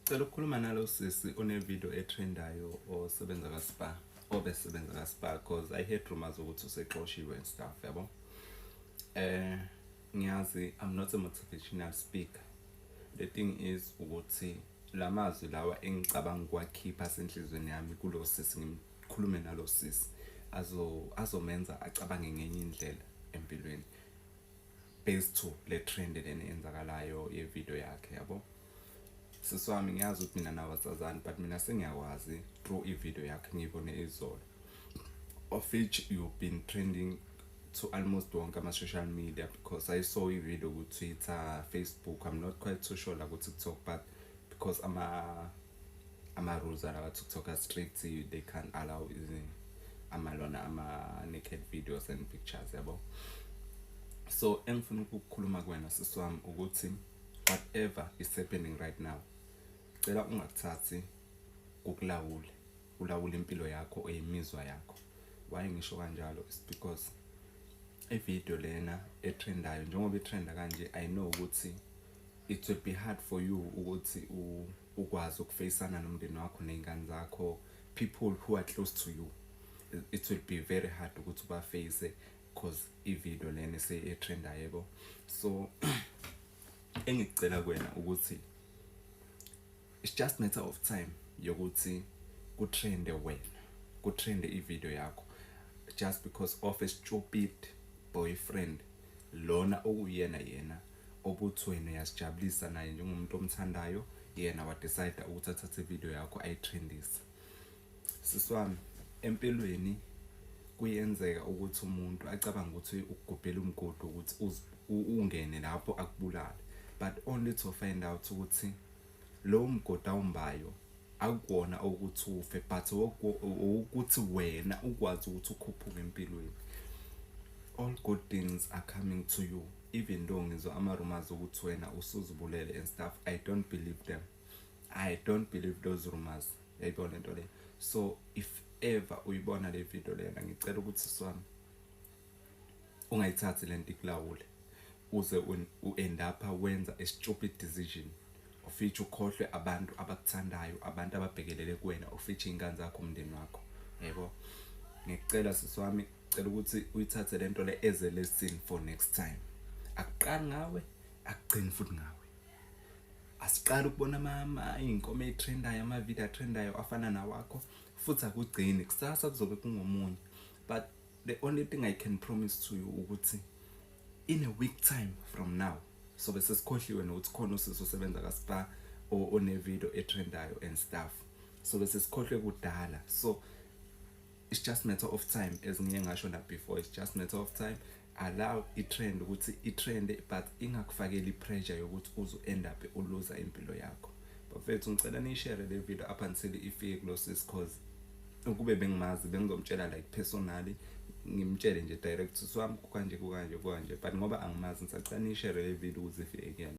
Cela ukukhuluma nalo sisi one-video etrendayo osebenza ka-Spar, obesebenza ka-Spar, 'cause I heard rumors ukuthi usexoshiwe and stuff, yabo. Ngiyazi I'm not a motivational speaker. The thing is ukuthi lamazwi lawa engicabanga ukuwakhipha asenhliziyweni yami kulo sisi, ngikhulume nalo sisi, azomenza acabange ngenye indlela empilweni based to le trend lena eyenzakalayo ye-video yakhe, yabo. Sisi wami, ngiyazi ukuthi mina nawe asazani, but mina sengiyakwazi through i-video yakhe ngiyibone izolo, of which you've been trending to almost wonke ama-social media, because I saw i-video ku-Twitter, Facebook, I'm not quite too sure la ku-TikTok, but because ama-rules ala ka-TikTok are strict, they can't allow amalona ama-naked videos and pictures, yabo. So engifuna ukukhuluma kuwena, sisi wami, ukuthi whatever is happening right now, cela ungakuthathi kukulawule, ulawule impilo yakho, eyimizwa yakho. Why ngisho kanjalo is because i-video lena etrendayo, njengoba itrenda kanje, I know ukuthi it will be hard for you ukuthi ukwazi ukufeyisana nomndeni wakho ney'ngane zakho, people who are close to you. It will be very hard ukuthi uba-face 'cause i-video lena etrendayo, yebo. So engikucela kuwena ukuthi it's just matter of time yokuthi kutrende wena, kutrende i-video yakho, just because of a stupid boyfriend lona okuyena yena obuthi wena uyasijabulisa naye njengomuntu omthandayo. Yena wa-decide ukuthi athathe i-video yakho ayitrendise. Sisi wami, empilweni kuyenzeka ukuthi umuntu acabange ukuthi ukugubhela umgodi ukuthi ungene lapho akubulale, but only to find out ukuthi lowo mgodi awumbayo akuwona ukuthi ufe, but ukuthi wena ukwazi ukuthi ukhuphuke empilweni. All good things are coming to you. Even though ngizwa ama-rumors ukuthi wena usuzibulele and stuff, I don't believe them. I don't believe those rumors, yayibona lento le. So if ever uyibona le video lena, ngicela ukuthi, sisi wami, ungayithathi lento ikulawule uze u-end up wenza a stupid decision, of which ukhohlwe abantu abakuthandayo, abantu ababhekelele kuwena, of which iy'ngane zakho, umndeni wakho, yebo. Ngikucela, sisi wami, cela ukuthi uyithathe lento le as a lesson for next time. Akuqali ngawe, akugcini futhi ngawe. Asiqali ukubona iy'nkomo ey'trendayo, amavidiyo atrendayo afana nawakho, futhi akugcini. Kusasa kuzobe kungomunye. But the only thing I can promise to you ukuthi in a week time from now sobe sesikhohliwe nokuthi khona usisi osebenza ka-Spar one-video etrendayo and stuff. Sobe sesikhohlwe kudala. So it's just matter of time. As ngiye ngasho na before, it's just matter of time. Allow i-trend ukuthi i-trend, but ingakufakeli i-pressure yokuthi uzo end up uluza impilo yakho. Bafethu, ngicela niyishare le video up until ifike kulo sis, 'cause ukube bengimazi bengizomtshela like personally, ngimtshele nje direct, "Sisi wami, kukanje, kukanje, kukanje," but ngoba angimazi, ngisacela niyishare le video ukuze ifike kuyena.